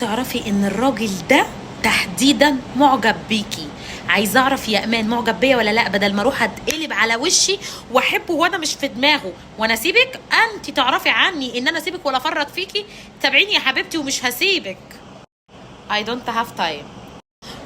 تعرفي ان الراجل ده تحديدا معجب بيكي. عايزه اعرف يا امان معجب بيا ولا لا، بدل ما اروح اتقلب على وشي واحبه وانا مش في دماغه وانا اسيبك. انت تعرفي عني ان انا اسيبك ولا افرط فيكي؟ تابعيني يا حبيبتي ومش هسيبك. I don't have time.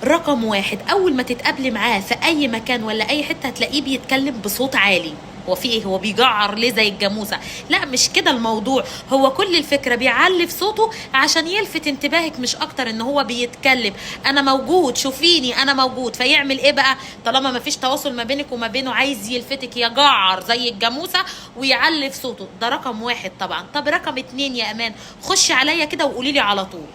رقم واحد، اول ما تتقابلي معاه في اي مكان ولا اي حتة هتلاقيه بيتكلم بصوت عالي. هو في ايه؟ هو بيجعر ليه زي الجاموسه؟ لا مش كده الموضوع، هو كل الفكرة بيعلي في صوته عشان يلفت انتباهك مش اكتر، ان هو بيتكلم انا موجود شوفيني انا موجود. فيعمل ايه بقى طالما ما فيش تواصل ما بينك وما بينه؟ عايز يلفتك، يجعر زي الجاموسة ويعلي في صوته. ده رقم واحد طبعا. طب رقم اتنين يا امان، خشي عليا كده وقولي لي على طول.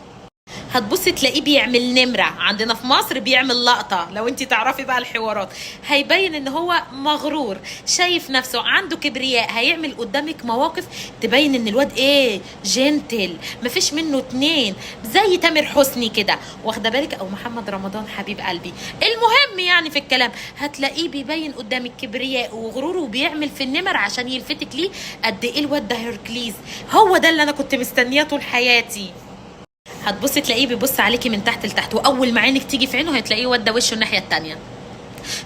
هتبصي تلاقيه بيعمل نمرة، عندنا في مصر بيعمل لقطة، لو انت تعرفي بقى الحوارات. هيبين ان هو مغرور، شايف نفسه، عنده كبرياء، هيعمل قدامك مواقف تبين ان الواد ايه، gentle، مفيش منه اتنين، زي تامر حسني كده، واخده بالك، او محمد رمضان حبيب قلبي. المهم يعني في الكلام هتلاقيه بيبين قدامك كبرياء وغروره وبيعمل في النمر عشان يلفتك ليه. قد ايه الواد ده هيركليز، هو ده اللي انا كنت مستنياه طول حياتي. هتبصي تلاقيه بيبص عليكي من تحت لتحت، واول ما عينك تيجي في عينه هتلاقيه ودى وشه الناحية التانية.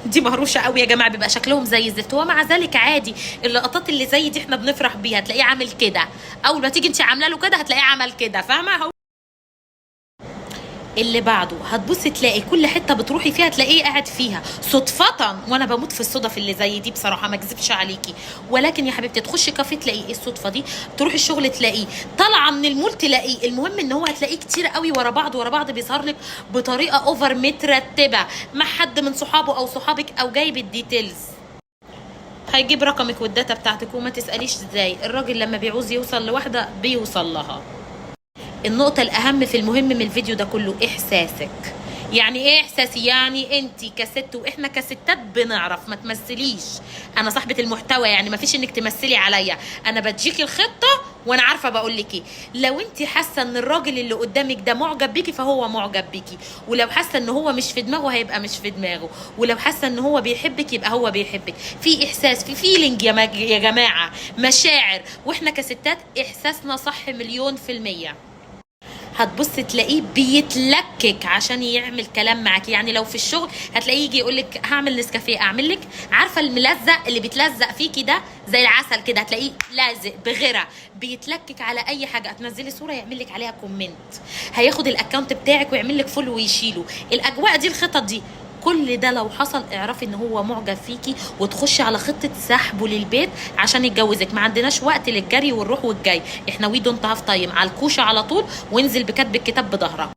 دي مهروشه قوي يا جماعه، بيبقى شكلهم زي الزفت، ومع ذلك عادي. اللقطات اللي زي دي احنا بنفرح بيها. تلاقيه عامل كده، اول ما تيجي انت عامله له كده هتلاقيه عمل كده، فاهمه؟ هو اللي بعده هتبصي تلاقي كل حتة بتروحي فيها تلاقيه قاعد فيها صدفه، وانا بموت في الصدف اللي زي دي بصراحة، ما اكذبش عليكي. ولكن يا حبيبتي تخشي كافيه تلاقيه، ايه الصدفة دي؟ تروحي الشغل تلاقيه، طالعه من المول تلاقيه. المهم ان هو هتلاقيه كتير قوي ورا بعض ورا بعض، بيظهر لك بطريقة over مترتبة مع حد من صحابه او صحابك، او جايب ال details. هيجيب رقمك وال data بتاعتك، وما تساليش ازاي. الراجل لما بيعوز يوصل لواحدة بيوصل لها. النقطة الأهم في المهم من الفيديو ده كله إحساسك. يعني إيه إحساسي؟ يعني أنت كست وإحنا كستات بنعرف، ما تمثليش. أنا صاحبة المحتوى، يعني ما فيش إنك تمثلي عليا، أنا بديكي الخطة وأنا عارفة بقول لك إيه. لو أنت حاسة إن الراجل اللي قدامك ده معجب بيكي فهو معجب بيكي، ولو حاسة إن هو مش في دماغه هيبقى مش في دماغه، ولو حاسة إن هو بيحبك يبقى هو بيحبك. في إحساس، في feeling يا جماعة، مشاعر، وإحنا كستات إحساسنا صح 1,000,000%. هتبص تلاقيه بيتلكك عشان يعمل كلام معاك. يعني لو في الشغل هتلاقيه يجي يقول لك هعمل نسكافيه، اعمل لك، عارفه الملزق اللي بيتلزق فيكي ده زي العسل كده، هتلاقيه لازق بغيره، بيتلكك على اي حاجة. هتنزلي صوره يعمل لك عليها comment، هياخد ال account بتاعك ويعمل لك follow ويشيله. الاجواء دي، الخطط دي، كل ده لو حصل اعرفي ان هو معجب فيكي، وتخشي على خطه سحبه للبيت عشان يتجوزك. ما عندناش وقت للجري والروح والجاي، احنا we don't have time. على الكوشة على طول، وانزل بكتب الكتاب بظهرك.